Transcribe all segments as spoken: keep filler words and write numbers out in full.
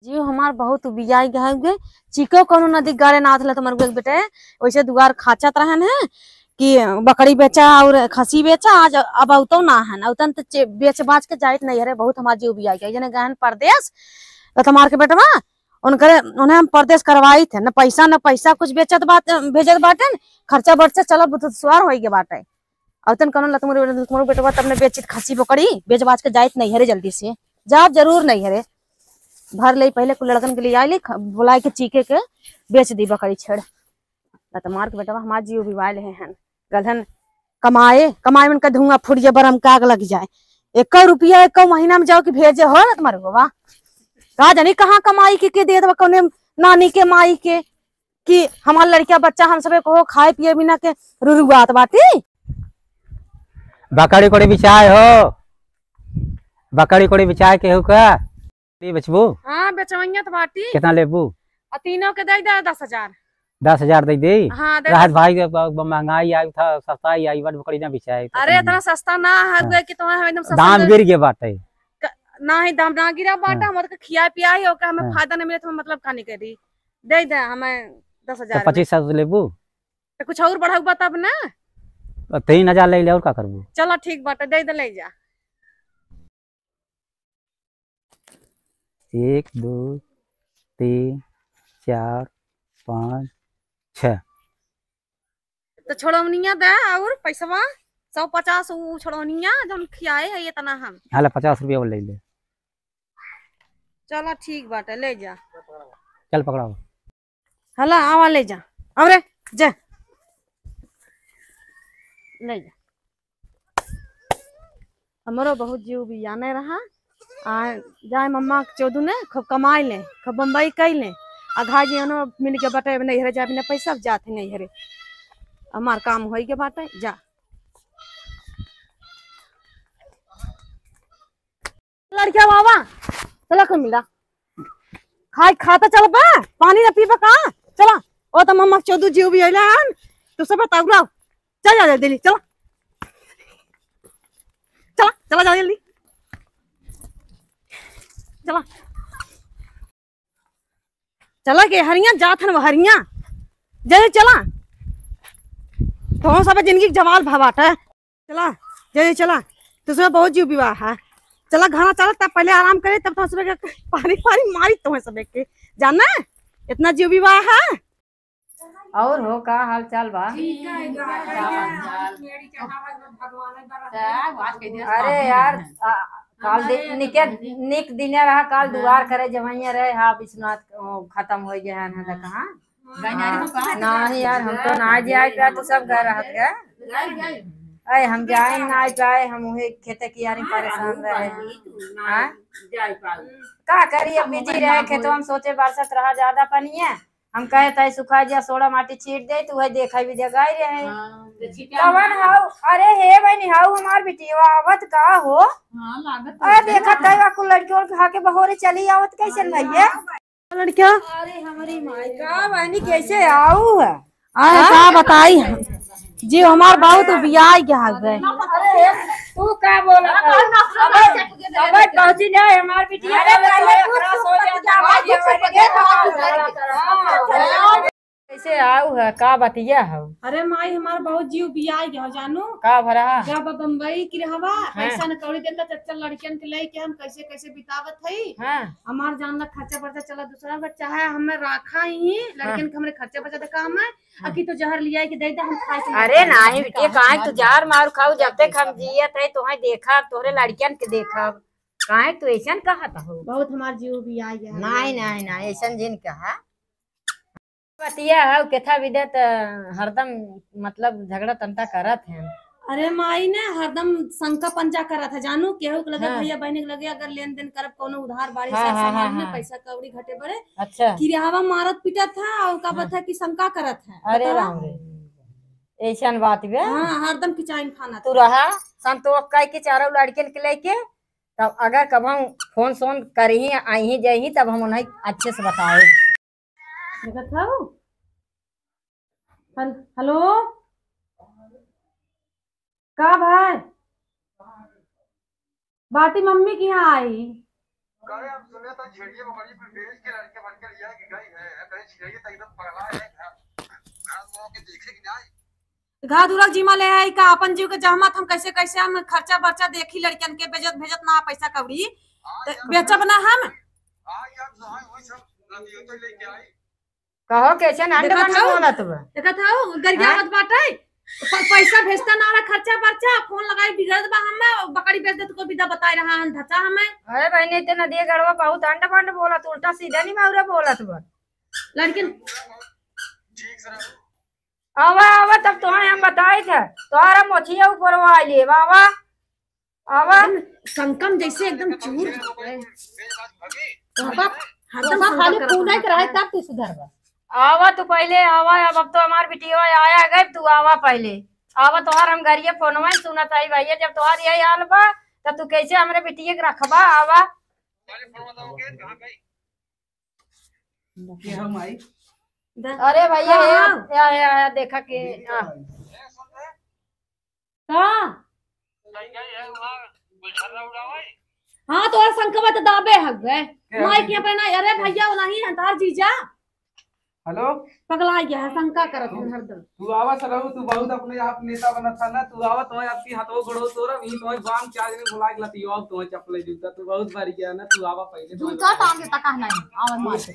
जीव हमार बहुत उबियाई गए हुए। चिको कौनो नदी गाड़े ना आवत हला तुम्हारे बेटे, वैसे दुआर खाचत रहन है कि बकरी बेचा और खसी बेचा, आज अब अवतो ना है, अवतन तो चे-, बेच बाच के जाइत नहीं हरे। बहुत हमार जीव उबियाई गए, जने गहन परदेश, तो तुम्हार के बेटवा उनकरे, उन्हें हम परदेश करवाई थे, न पैसा, न पैसा कुछ बेचत बात, भेजत बाटे, खर्चा बर्चा चला बुध सवार होई के बाटे। अवतन कौनो लतमुर, लतमुर बेटवा तब ने बेचित खसी बकरी, बेच बाच के जाइत नहीं हरे जल्दी से, जाब जरूर नहीं हरे। भर ले पहले कुल लड़कन के लिए आइली, ख-, बुलाए के चीके के बेच दी बकरी छेड़। लतमार के बेटवा हमार जीव बिवाए ले हैं। गलहन कमाए, कमाए में का धुआं फुट जे बरम का आग लग जाए। एको रुपया एको महीना में जाओ कि भेजे हो लतमार बाबा। का जानी कहाँ कमाई के, के दे देबा कौने नानी के माई के। कि हमार लड़किया बच्चा हम सबे को खाए पिए बिना के रुरुआत बाटी। बकरी कोड़ी बिचाए हो, बकरी कोड़ी बिचाए के हो का? ये बेचबू? हाँ, बेचवैया तो बाटी। कितना लेबू? और तीनों के दे दे दस हजार। दस हजार दे दे? हाँ, दे राहत दे। भाई के ब-, ब-, महंगाई आई था, सस्ताई आई, बट बकरी ना बिचाए। अरे, इतना सस्ता ना है, हाँ। हुए कि तुम्हें हम एकदम सस्ता दाम दे- गिर गए बाटे। क-, ना ही दाम ना गिरा बाटे, हाँ। हमारे के खिया पिया ही होकर हमें हाँ। फायदा नहीं मिले तो हम मतलब का नहीं करी। दे दे हमें दस हजार तो में। पच्चीस सौ से लेबू? तो कुछ और बढ़ाऊ बा तब ना। तो तीन हजार ले ले, और का करबू? चला ठीक बाटे, दे दे, ले जा। एक, दो, तीन, चार, पाँच, छः। तो छोड़ौनिया दे और पैसवा सौ पचास उ छोड़ौनिया जौन खियाए है इतना हम। हाला पचास रुपया और ले ले। चला ठीक बाटे, ले जा। चल पकड़ाओ। हला, आवा ले जा। अब रे, जा। ले जा। हमरो बहुत जीव बियाने रहा। आ, जाए मम्मा के चोदू ने खूब कमाई ले, खूब बम्बई कई ले। आ घा जी ओनो मिल के बाटे, अब नैहरे जाए बिना पैसा, अब जात ही नैहरे। हमार काम होई के बाटे, जा। लड़किया बाबा, चला कुल मिला। खाए खाता चल बा, पानी ना पीबा का? चला, ओ त मम्मा चोदू जीव भी अइला हन, तू सब बताऊ रहो। चल जा जल्दी, चला। चला, चला जा जल्दी। चला। चला के हरिया जात हन वो हरिया। जय चला। तो सब जिंदगी के जवाल भवाट है। चला, जय चला। तू सब बहुत जीव विवाह है। चला घना चला, तब पहले आराम करे, तब तो सब के पानी पानी मारी तो सब के। जाना? इतना जीव विवाह है। और हो का हाल चाल बा? ठीक है, ठीक है। अरे यार, आ, काल दि-, निके, निक दिने रहा, काल दुआर करे जवैया रहे, हाँ, विश्वनाथ, ओ, खत्म हो गए हैं, ना कहाँ? नहीं यार, हम तो ना जाए पाए, तू सब घर रहत गए। अरे, हम जाए ना पाए, हम उहे खेते कियारी परेशान रहे। हाँ? का करी, अब बिजी रहे खेतवा में, सोचे बरसत रहा ज्यादा पनिया, हम कहे तय सुखा जा, सोड़ा माटी छीट दे, तू है देखा भी जगह ही रहे। हाँ, तो छिटिया कवन में हाउ? अरे हे बहनी, हाउ हमार बिटिया आवत का हो? हाँ, लागत अरे है। देखत है, कुल लड़की और खा के बहोरे चली आवत, कैसन भैया? लड़किया? अरे हमारी माई, का बहनी, कैसे आऊ है? अरे हाँ? का बताई हम? जी, हमार बहुत उबियाई के हाल है। अरे, तू का बोला? अबे, अबे, पहुंची जाए, हमार बिटिया अरे, का पहले बोला, तू क्रॉस हो चुप जाता कर जा, है, तू चुप कर जा। हाँ। कैसे आऊ है, का बतिया है? अरे माई, हमार बहुत जीव बियाई गया, जानू। का भरा? जब बम्बई की रहवा, हाँ। पैसा न कौड़ी देता, चच्चा लड़कियन के लेके हम कैसे, कैसे बितावत हई। हाँ। हमार जान ला खर्चा बर्चा चला दूसरा का, चाहे हमें राखा ही, हाँ। लड़कियन के हमरे खर्चा बर्चा देखा हमें, हाँ। अकी तो जहर लिया के दे दे, हम खाए के अरे मर जाए। नहीं बेटे, काहे तू जहर मार खाऊ, जब तक हम जियत है, तोहे देखब, तोहरे लड़कियन के देखब, काहे तू ऐसन कहत हो? बहुत हमार जीव बियाई गया। नहीं, नहीं, नहीं, ऐसन जिन कहा। बतिया है, केथा विदत हरदम मतलब झगड़ा तंटा करत है। अरे माई ने हरदम शंका पंजा करत है, जानू, केहू के लगे हाँ। भैया बहन के लगे अगर लेन देन करब, कोनो उधार बाड़ी हाँ, से हाँ, सामान हाँ, में हाँ। पैसा कौड़ी घटे बढ़े, अच्छा। किराहवा मारत पीटत है और का हाँ। बता कि शंका करत है। अरे बतावा? राम रे, ऐसन बात बे। हाँ, हरदम किचाइन फानत तू है। रहा, संतोष कह के चारों लड़कियन के लेके, तब अगर कब हम फोन सोन करही, आही जाही, तब हम उन्हें अच्छे से बताओ। देखत हऊ? हल-, हेलो, का भाई? बाटी मम्मी के यहाँ आई। कहे हम सुने तो झेड़िया में बड़ी बेच के लड़के भर के लिया के गई है, कहीं झेड़िया तो एकदम पगला है, घर, घर लोग के देखे कि नहीं? घर दूरा जिम्मा ले है का? अपन जीव के जहमत हम कैसे, कैसे हम खर्चा बर्चा देखी लड़कन के, भेजत, भेजत ना पैसा कौड़ी, हाँ तो यार, बेचब ना हम। हाँ यार, तो हाँ, वही सब लतियों तो लेके आई। कहो, कैसे ना अंड देखत बंड हऊ? बोलत बा? देखत हऊ, गरियावत हाँ? बाटे। प-, पैसा भेजता ना रहा, खर्चा बर्चा, फोन लगाई, बिगड़त बा हमें, बकरी बेच देत को विदा बताए रहा हम, धचा हमें। अरे बहनी, इतना दिए गड़वा बहुत अंड बंड बोलत, उल्टा सीधा नहीं माउरा बोलत बा। लड़किन ठीक से रहो। आवा, आवा, तब तोहरे हम बताई थे, तोहरा मोछिया ऊपर आ लिए, आवा, आवा। एकदम संकम जैसे एकदम चूर। तोहरा हरदम तोहरा खाली संकम करत फोन आइके रहे, तब तू सुधरबा। आवा तू पहले, आवा, अब, अब तो हमार बिटिया आया गए, तू आवा पहले। आवा, तोहार हम गरिया फोनवा ही सुनत आई भैया, जब तोहार यही हाल बा, तब तू कैसे हमरे बिटिया के रखबा? आवा। के हम आई? अरे भैया, हाँ, ये, हाँ। या, या, या, देखा के, हाँ। का? हाँ, तोहर संकवा तो दाबे हवे। के माई हवे? के अपने ना, अरे भैया, वो नहीं है, तार जीजा। हेलो? पगला गया है, शंका करत है हरदम। तू आवा सरहू, तू बहुत अपने आप नेता बनत है ना, तू आवा, तोहरे आपकी हाथों गोड़ों तोरा, वहीं तोहरे बाम चार जने बुला के लाती, अब तोहरे चप्पल जूता, तू बहुत बारी गया ना, तू आवा पहले, तोहरे जूता टांग देता कहना है, आवा मार के।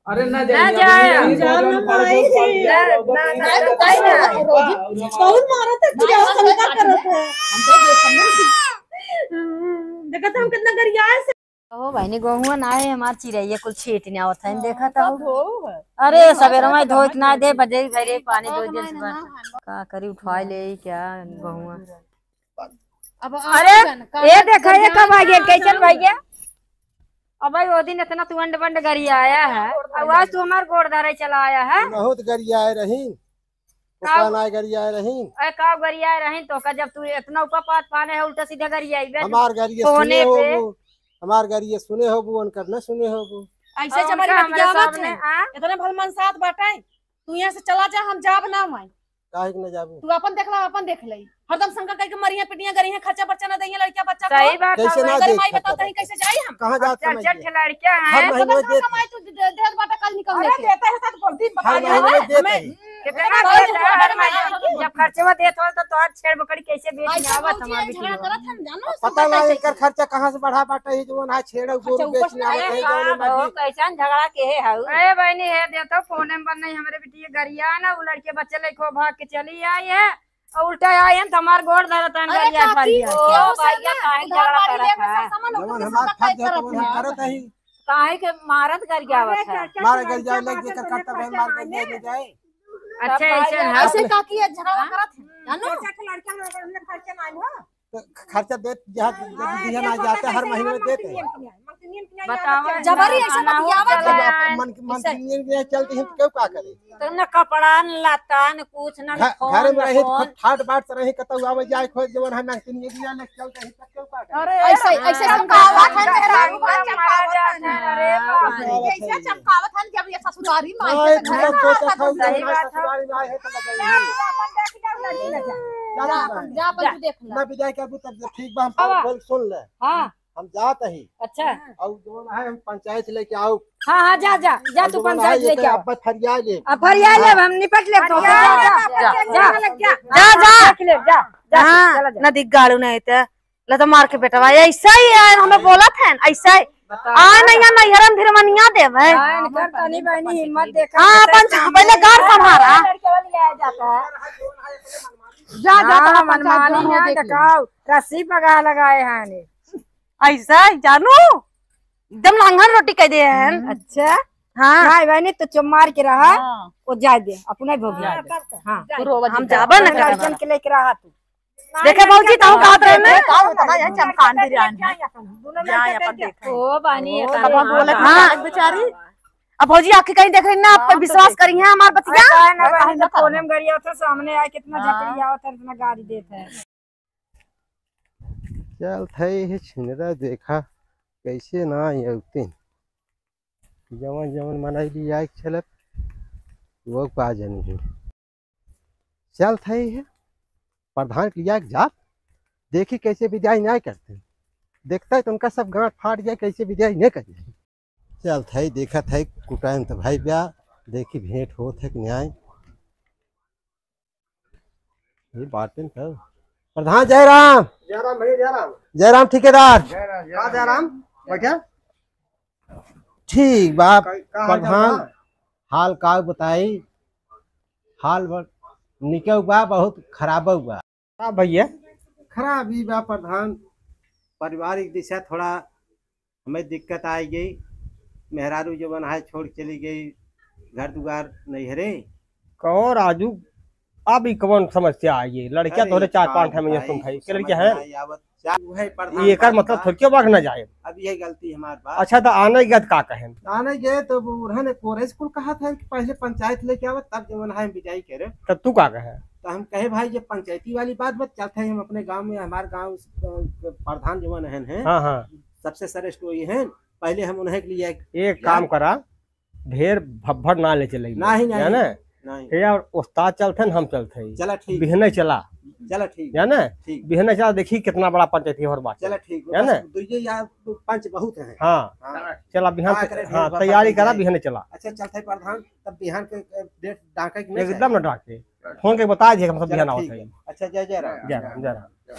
अरे ना ना जाइए, जाए। अभी यही जान दो जन पड़ माई। गए, पड़ गया, ना, वो ना, तो ना, कहीं ना। रोजी बहुत मारत है, क्या शंका करत है। हम तो देख, हम नहीं। हम्म, देखा तो हम कितना गरियाए से। ओ बहनी, गोहुआ ना है, हमार चिरैया कुल छीट ने आवत है, देखा तो। अरे, सवेरे में धोए के ना दे, बजे घरे पानी दो दिन से। का करी, उठवा ले क्या गोहुआ? अब अरे, आप जन, ये देखा, ये कब आ गया, कैसन भैया? अब भाई, वो दिन इतना तू अंड बंड गरियाया है, अब आज तू हमार गोड़ धरे चला आया है। बहुत गरियाए रही, का? दुकान आए गरियाए रही। अरे, का गरियाए रही तो का, जब तू इतना ऊपर पात पाने है, उल्टा सीधा गरियाई बे। हमार गरिया फोने सुने पे। होबू, हमार गरिया सुने होबू, उनकर न सुने होबू। ऐसे और जमाने उनका में हमरे क्या बात सामने, है? आ? इतना भलमनसात बाटे, तू यहाँ से चला जा, हम जाब ना माई। काहे के न जाबू? तू अपन देख ला, अपन देख ले। हरदम शंका कइके मरिहे, पिटिहे, गरिहे, खर्चा बर्चा न दइहे, लड़किया बच्चा सही को। बात कैसे है ना भाई। अगर माई देख बताओ, तहीं कैसे जाई हम? कहाँ जात चल, समझ चल, के? लड़किया है। हर महीने पता देत कमाई है। तू दे-, देत बाटा, कल निकल हर लेके। महीने देत है। हमें कितना हर महीने देत है। हर महीने। जब खर्चवा देत हो तो तोहार छेड़ बकरी कैसे बेच में आवत हमार बिटिया? झगड़ा करत हम, जानो? पता ना एकर खर्चा कहाँ से बढ़ा बाटा, ही जवन है छेड़ गोरू बेच में आवत है, जवन मर्जी। कैसन झगड़ा के है हऊ? ए बहनी, है देतो फोन में बंद नहीं, हमरे बिटिया गरिया ना, वो लड़के बच्चे लेके भाग के चली आई है। और उल्टा आयन त हमार गोड़ धरत हन, अरे गरिया काकी, फरिया। ओ भैया, काहे झगड़ा करत है? जवन हमार फर्ज है, तवन हम करत हई। काहे के मारत गरियावत है? मार गरिया ले, जेकर कर्तव्य है, मार गरिया ले जाए। अच्छा, ऐसे है। ऐसे काकी ये झगड़ा करत है, जानो? तो खर्चा देत, जहाँ दिया ना जाता, हर महीने में देते हैं। बतावा, जबरी ऐसे बतियावत है। मंथनियन के चलते हम क्यों का करे? तो न कपड़ा, न लत्ता, न कुछ, न घर, फोन, घर में न रही तो फोन। ठाट बाट से रही, कतौ आवे जाए, खोज जवन है, मंथनियन के चलते हम क्यों का करे? अरे, ऐसे, ऐसे अरे, चमकावत है, मेहरारू का चमकावत है। अरे बाप रे। ऐसे चमकावत है, जब ये ससुरारी में आए तो घर में आता तो सही बात है। ससुरारी में आए है तो लगे ही। जा, जा, जा, अपन तू देख ले। ना विदाई करबू तब ठीक बा, हम बोल सुन ले। हाँ। हम जात ही। अच्छा। और जौन है हम पंचायत लेके आओ। हाँ, हाँ, जा, जा, जा, तू पंचायत लेके आओ। अब फरिया ले। अब फरिया ले, हाँ। हम निपट ले तो। जा, जा, जा, जा, जा, जा। देख ले, जा, जा, हाँ, चला जा। नदी गाड़ू नहीं ते, लता मार के बेटवा, ऐसा ही है, हमें बोलत है, ऐसा ही। बताओ। आ, नहीं, नहीं, हरम भिरमनिया देवे। हाँ, इनकर तनी बहनी हिम्मत देखा। हाँ, अपन पहले घर संभारा। लड़के वाली आ जाता है। जा, जा, हाँ, तो अपन मनमानी पंचायत है, देख ले। दिखाओ, रस्सी पगा लगाए हैं ने। ऐसा है, जानू? एकदम लांघन रोटी कह दे हैं। हम्म। अच्छा। हाँ। नहीं, बहनी, तो चुप मार के रहा, हाँ। वो जाए दे, अपने भोग हाँ, जाए दे। तब का। हाँ। जा। हम जाबे न करब। लड़कन के लेके रहा तू। देखे भौजी, तहु कहत रहे ना। का होता ना, यही चमकान बिरयानी है। दोनों जाए मिलके अपन देख देखे। ओ, बानी, ओ, ये अब हम बोलत हाँ। ना, बेचारी। अब भौजी आके कहीं देख रही ना, आप हाँ, पे तो विश्वास देख। करी हैं हमार बतिया। अरे, काहे ना, अरे, बहन, काहे ना तो फोने में गरिया था, सामने आए, कितना हाँ। झपड़िया होता है, इतना गारी देता है। चल थे, ये छिनरा देखा, कैसे ना आई औते। जवन, जवन मनई भी आए के चलत, वो पा जानी है। चल थे, ये प्रधान के लिया के जात, देखी कैसे विदाई न्याय करते। देखता है तो उनका सब गांठ फाट जाए, कैसे विदाई नहीं करी। चलत है, देखत है, कुटाइन त भाई बा, देखी भेंट होत है कि न्याय। ये बातें तो प्रधान जयराम। जयराम भैया, जयराम। जयराम ठेकेदार। जयराम, का जयराम? बैठा। ठीक बा का, का हाल प्रधान, चाल बा? हाल का बताई, हाल ब-, निके बा, बहुत खराब बा। का भैया? खराब ई बा प्रधान, पारिवारिक दिशा थोड़ा हमें दिक्कत आई गई। मेहरारू जवन है छोड़ चली गई, घर दुआर नैहरे। कहो राजू, अब ई कौन समस्या आई है? लड़कियां अरे तोहरे चार का पांच ठे में बताई, सुन खाई। के लड़कियां समझ हैं? नहीं आवत। चार उहे प्रधान ये एकर बात मतलब बा। थोड़के बाग ना जाए। अब ये गलती हमार बा। अच्छा, तो आने गए तो का कहें? आने गए तो वो उन्होंने कोरे स्कूल कहा था कि पहले पंचायत लेके आवे, तब जवन है हम विदाई करे। तब तू का कहे? तो हम कहे, भाई, ये पंचायती वाली बात मत चलते हैं, हम अपने गांव में, हमारे गांव, अ, प्रधान जवन हैं, हैं, हाँ, हाँ। सबसे श्रेष्ठ वही हैं, पहले हम उन्हें के लिए एक यार काम करा, ढेर भभड़ ना ले चले। नहीं, नहीं, जाने? नहीं। हे यार, उस्ताद चलते हैं, हम चलते हैं। चला ठीक। बिहने चला। चला ठीक। जाने? ठीक। बिहने चला, देखी कितना बड़ा पंचायती और बात चला है। ठीक। जाने? बस दुइये यार पंच बहुत हैं। हाँ। हाँ। चला बिहान का से, करे, हाँ, ढेर तैयारी करा, पंचायती है। बिहने चला। अच्छा, चलते हैं प्रधान, तब बिहान के, अ, डेट डाके कि नहीं एकदम जाए? ना डाके। फोन के बता दिए, हम सब चला बिहान ठीक आवत है। है। अच्छा, जय जय राम। जय राम, जय राम।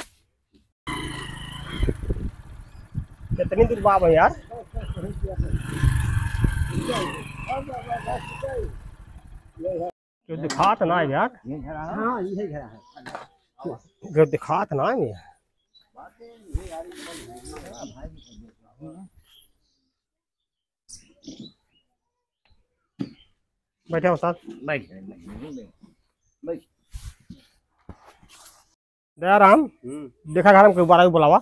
कितनी दूर बाब है यार? जो दिखात ना है यार। हाँ, यही घर है। जो दिखात ना है यार। बैठे हो साथ। बैठ, बैठ, बैठ, बैठ। दयाराम, हम्म। देखा घर में कोई बारह बुलावा।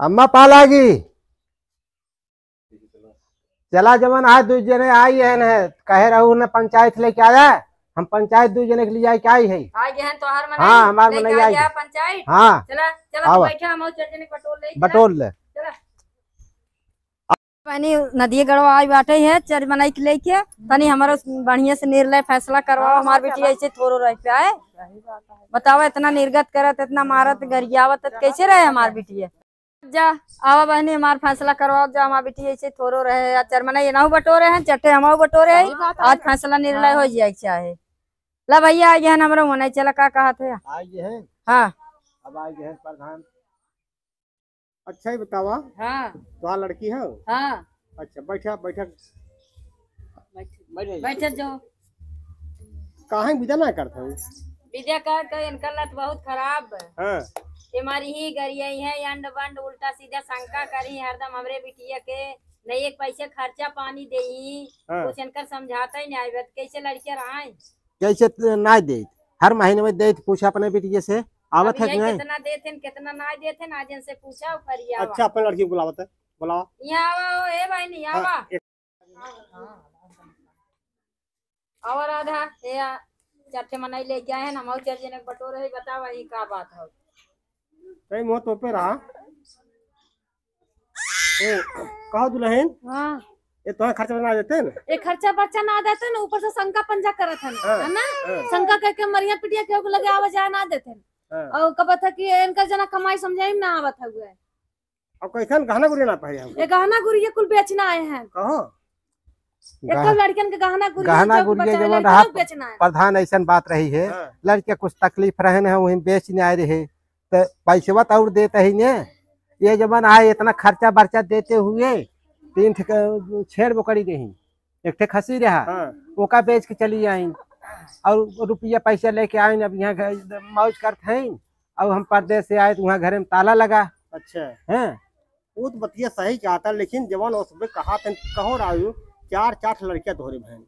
अम्मा पालागी, चला जवन आज दू जने आई है न, कहे रहू न पंचायत लेके आया, हम पंचायत दू जने के लिए जाए के आई है। आ गए हैं तोहार मनई, हाँ, हमार लेके मनई आ आई गया है। पंचायत। हाँ। चला, चला, तू आवा। बैठा, हम और चार जने बटोर ले, चला। बटोर ले। चला। पानी नदिये गढ़वा आई बाटे है, चार मनई के लेके, तनी हमारा बढ़िया से निर्णय फैसला करवाओ, हाँ, हमार हाँ, बेटी चला। ऐसे थोड़ो रह पे आए। सही बात है। बताओ, इतना निर्गत करत, इतना मारत, गरियावत, कैसे रहे हमार बेटी है? जा, आवा बहनी, हमार फैसला करवाओ, जा हमार बेटी ऐसे थोड़ो रहे, आ चार मनई एनाहू बटोरे हैं, चट्टे हमाऊ बटोरे हैं, सही बात है। आज फैसला निर्णय हाँ। हो जाए के चाहे। ला भैया, आ गए हैं, हमरा होना ही चला, का कहत है? आ गए हैं? हाँ। अब आ गए हैं प्रधान। अच्छा, ही बतावा। हाँ। तोहार लड़की है? हाँ। अच्छा, बैठा, बैठा। बैठ, बैठ जाओ। काहे विदा ना करत हो? विदा का, का इनका लत बहुत खराब है। हाँ। ये मारी ही गरियाई है, अंड बंड उल्टा सीधा शंका करी हरदम हमरे बिटिया के, नहीं एक पैसे खर्चा पानी देही, हाँ। कुछ इनकर समझाता ही नहीं आवे, तो कैसे लड़कियां रहाई? कैसे त-, ना देत? हर महीने में देत, पूछा अपने बिटिया से, आवत अब है कि यही नहीं? कितना देत हैं, कितना ना देत हैं, आज इनसे पूछा, ऊपर ही आवा। अच्छा, अपने लड़की को बुलावत है, बुलावा। यहाँ आवा हो, ए बहनी, हाँ, आवा। एक आवा राधा, ए आ, चार ठे मनई लेके आए हैं, हम और चार जने के बटोरे है, बतावा, ये का बात है? कहीं मुँह तोपे रहा। ए, कहो दुल्हन, हाँ। ये तोहरा खर्चा ना देते न? ये खर्चा बर्चा ना देते न, ऊपर से शंका पंजा करत है ना, हाँ, है ना? हाँ। शंका करके मरिया पिटिया केहू के लगे आवे जाए ना देते न। हाँ। और कहत है कि इनका जना कमाई समझाई में ना आवत है हुए। अब कैसन गहना गुरिया ना पहरे हम? ये गहना गुरिया कुल बेचना आए हैं। कहो। एक गह-, लड़कियन के गहना गुरिया गहना जो गुरिया बताए जवन लड़कियन रहा, लोग बेचना है। प्रधान ऐसन बात रही है, हाँ। लड़के कुछ तकलीफ रहन है, वहीं बेचने आए रहे। त पैसवा त और देत ही ने। ये जवन आए इतना खर्चा बर्चा देते हुए तीन ठे क-, छेड़ बोकरी देही, एक ठे खसी रहा, हाँ। ओका बेच के चली आइन और रुपया पैसा लेके आइन। अब यहाँ घ-, मौज करत हैं। अब हम परदेस से आए त वहाँ घरे में ताला लगा। अच्छा। हैं? वो तो बतिया सही कहता, लेकिन जवन उसमें कहा था, कहो राजू, चार, चार ठे लड़कियां तोहरे बहन।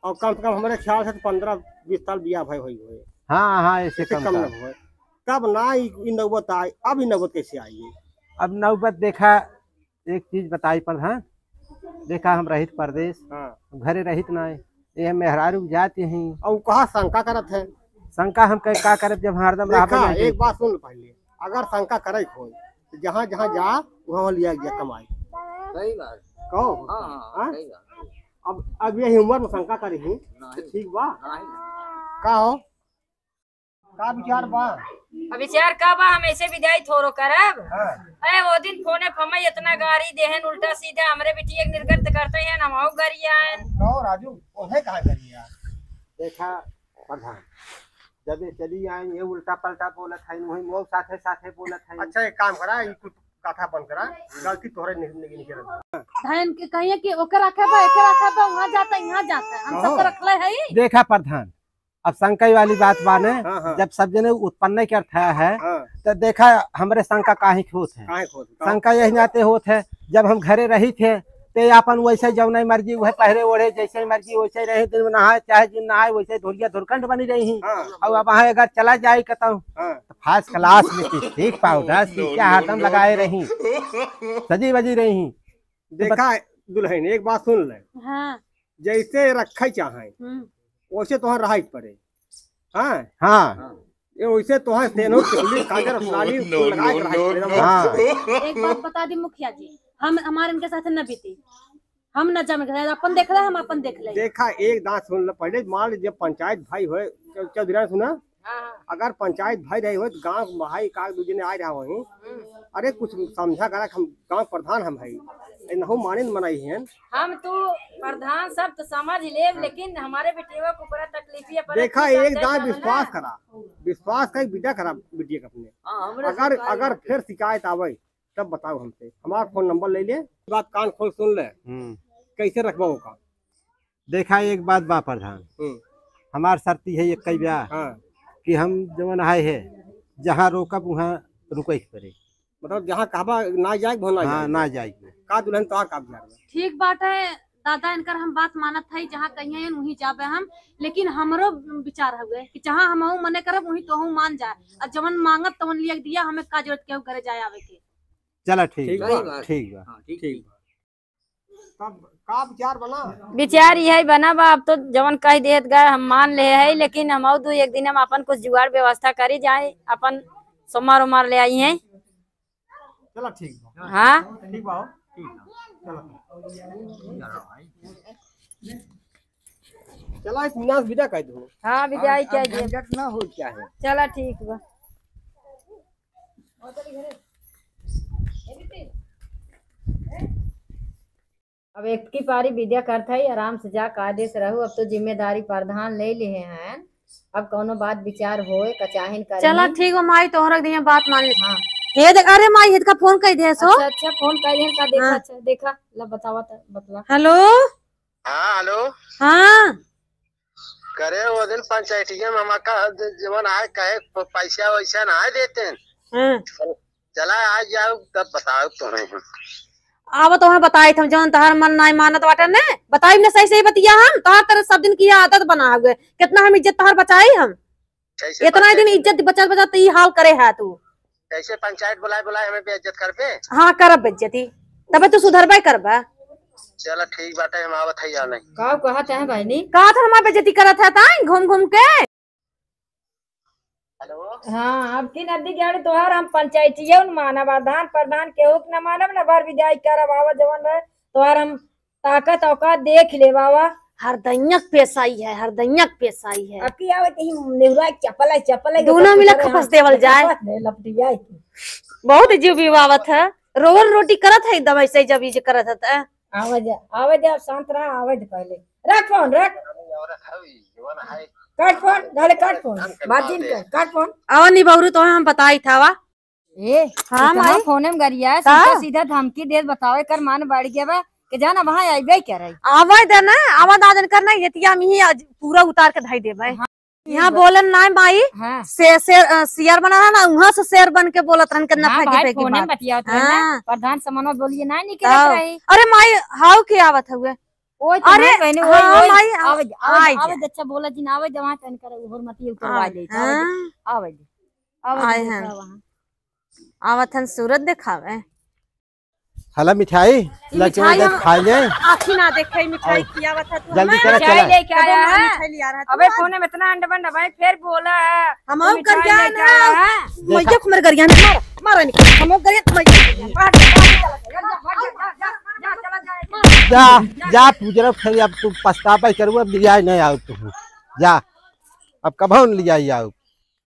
और कम से कम हमारे ख्याल से तो पन्द्रह बीस साल बियाह भय होई होए। हाँ, हाँ, ऐसे ऐसे कम कम था। न होए। तब ना ई, ई नौबत आई, अब ई नौबत कैसे आई है? अब नौबत देखा, एक चीज बताई प्रधान, देखा हम रहित परदेस, हाँ। घरे रहित ना है, ये मेहरारू जात यहीं। और कहा शंका करत है? शंका हम कह, का करब जब हरदम देखा, रहबे नहीं एक करी? बात सुन पहले, अगर शंका करे कोई, तो जहाँ, जहाँ जा, वहाँ, वहाँ लिया गया कमाई। सही बात। कहो? हाँ, हाँ, हाँ? सही बात। अब, अब यही उम्र में शंका करी ही, तो नहीं। ठीक बा? नहीं। का हो? का विचार बा? अब विचार का बा, हम ऐसे विदाई थोरो करब। हाँ। अरे वो दिन फोने पर हमें इतना गारी देहन, उल्टा सीधा हमरे बिटिया के निर्गत करते हैं, हम आओ गरियाएन। कहो राजू, उन्हें कहाँ गरिया? देखा प्रधान, जब ये चली आई, ये उल्टा पलटा बोलत है, वही मोर साथे साथे बोलत है। अच्छा, एक काम करा, ये कुछ कथा बंद करा, गलती तोहरे नि-, नि-, निकल। धन के कहिए कि ओकर रखे बा, एकर रखे बा, वहाँ जाता, यहाँ जाता, हम सब कहो। तो रखले है। देखा प्रधान, अब शंका वाली बात बा ने, हाँ, हाँ। जब सब जने उत्पन्न करत है, हाँ। तो देखा हमरे शंका काहे के होत है? काहे के होत है? शंका यही नाते होत है, जब हम घरे रही थे, ते आपन वैसे जौने मर्जी, वह पहरे ओढ़े, जैसे मर्जी वैसे रहे, दिन में नहाए चाहे दिन नहाए, वैसे धुरिया धुरखंड बनी रही। हाँ। और अब वहाँ अगर चला जाए कतौ, हाँ। तो first class lipstick, powder, शीशा हरदम लगाए रही, सजी बजी रही। देखा दुल्हन, एक बात सुन ले। हाँ। जैसे रखे चाहे, हम्म। वैसे तोहर रहे के पड़े। हाँ? हाँ। ये वैसे तोहर सेनो, टिकुली, काजर, लाली, कुल लगाए के रहे के पड़े। हाँ। एक बात बता दी मुखिया जी, हम, हमारे इनके साथ न बीती, हम न जामे के साथ, अपन देख ले, हम अपन देख ले। देखा, एक दांत सुन ले, पहले मान ले, जब पंचायत भाई होए, चौ-, चौधरी सुना, हाँ, हाँ। अगर पंचायत भाई रही हो तो गाँव के भाई का दू जने आए रहा वहीं। हम्म। अरे कुछ समझा करा, हम गाँव प्रधान हम है, ए नहु माने न मनाई हैं। हम तो प्रधान सब तो समझ लेब, हाँ। लेकिन हमारे बेटियों को बड़ा तकलीफ है, पर देखा, इतनी एक समझा दांत समझा। विश्वास करा, विश्वास कर विदा करा बिटिया के अपने। हाँ, हमरे अगर, सरकारी अगर बात है। फिर शिकायत आवे तब बताओ हमसे, हमारा फोन नंबर ले ले, बात कान खोल सुन ले, हम्म। कैसे रखबा ओका? देखा, एक बात बा प्रधान, हम्म। हमार शर्ती है एक कई बा हाँ। कि हम जवन आए है, जहाँ रोकब वहाँ रुके के पड़े। मतलब जहाँ कहबा ना जाए, वहाँ ना हाँ, जाए। ना जाए। का दुल्हन तोहार का विचार बा? ठीक बात है दादा, इनकर हम बात मानत है, जहाँ कहिए वहीं जाबे हम, लेकिन हमरो विचार हुए कि जहाँ हम मने करब वहीं तोहू मान जाए, और जवन मांगब तवन लिया के दिया, हमें का जरूरत केहू घरे जाए आवे के। चला ठीक ठीक बा, बा। ठीक बा। हाँ, ठीक, ठीक बा। तब का विचार बना? विचार यही बना बा, अब तो जवन कह देत गए हम मान ले है, लेकिन हम और दू एक दिन हम अपन कुछ जुगाड़ व्यवस्था करी जाए, अपन सोमवार उमार ले आई हैं। चला ठीक बा। हाँ। ठीक बा, हो। ठीक बा। चला। चला, एक मिनट विदा कर दो। हाँ, विदाई हाँ, कर अब दे। झंझट ना हो क्या है। चला ठीक बा। अब एक की पारी विदा करत है, आराम से जा, कायदे से रहू। अब तो जिम्मेदारी प्रधान ले लिए हैं, अब कौनो बात विचार होए, कचाहिन करही। चला ठीक बा माई, तोहरा दिया बात मान ले। हाँ। हे देख, अरे माई, हितका फोन कर दे सो। अच्छा, अच्छा, फोन कर दे, का देखा, हाँ। अच्छा, देखा, ला बतावा त, बतला। हेलो। हाँ, हेलो। हाँ। करे वो दिन पंचायतिया में हमार का ज-, जवन आए कहे प-, पैसा वैसा ना आए देते हैं। हाँ। चला आ जाओ तब बताओ तुम्हें हम। आवा तो हम बताई थे, जवन तोहार मन नाई मानत बाटे ने, बताई ने सही सही बतिया हम, तोहार तरह सब दिन की आदत बना हुए, कितना हम इज्जत तोहार बचाई हम। कैसे इतना ही दिन पंचायत इज्जत बचत बचत ई हाल करे है तू। कैसे पंचायत बुलाए बुलाए हमें बेइज्जत करबे? हाँ, करब बेइज्जती, तबे तू सुधरबे करबा। चला ठीक बाटे, हम आवत है जाने। का कहत है बहनी? का था हमार बेइज्जती करत है ताई घूम घूम के? हेलो। हाँ, अब की नदी गाड़ी तोहार हम पंचायतिये न मानब, प्रधान प्रधान केहू के न मानब, न भर विदाई करब, आवा जवन रहे तोहार हम ताकत औकात देख ले बाबा। हरदैयक पेशाई है, हरदैयक पेशाई है। अब की आवत ही नेहुरा चपल है, चपल है, दोनों मिला खपस देवल जाए। लपटिया है। बहुत जीव बिवावत है, रोवल रोटी करत है एकदम ऐसे जब ये करत है त। आवे दे, आवे दे, अब शांत रहा, आवे दे पहले। रख फोन, रख। कट फोन, डाले कट फोन। बात दिन कर, कट फोन। आवा निबहुरू तो हम बताई था वा। ए, हाँ, इतना माई। फोन में गरिया है, का? सीधा सीधा धमकी देत बताओ, एकर मान बढ़ गया बा, कि जाना वहाँ आइबे क्या रही। आवे दे ना, आवा दादन कर ना, ये तिया हम ही आज पूरा उतार के धाई देबे। हाँ। यहाँ बोलन ना माई, हाँ। से, से, अ, शेर बना है ना, वहाँ से शेर बन के बोलत रहन, कितना हाँ फेंकी भाई, फेंकी फोने बात। बतियावत रहन ना, हाँ। प्रधान समनवा बोलिए ना, निकलत तब। रही। अरे माई, हाउ के आवत हुए? ओए तो अरे, ना बहने, ओए, हाँ, ओए, माई, आवे, आवे, आवे, आवे, अच्छा बोला जिन, आवे जवान तन कर, उहर मती उतरवा हाँ, दे, आवे दे, हाँ। आवे दे, आवे दे, आए हैं। देखा वहाँ। आवत हन सूरत देखावे। हला मिठाई, ई लड़के मिठाई उधर हम खा ले। आँखी ना देखे, ई मिठाई और खियावत है तू जल्दी हमें। करा, मिठाई चला। लेके आया है। मिठाई लिया रहा है अबे तू। फोन में इतना अंड बंड भाई, फिर बोला है। हम तू और मिठाई करिया लेके ना। आया है। मैया को मेरे गरिया में मार, मार नहीं। हम और गरिया, मैया। जा, जा, पूजरा, फिर अब तू पछतावा करू, अब लिया नहीं आओ तू। जा, अब कभो न लिया आओ।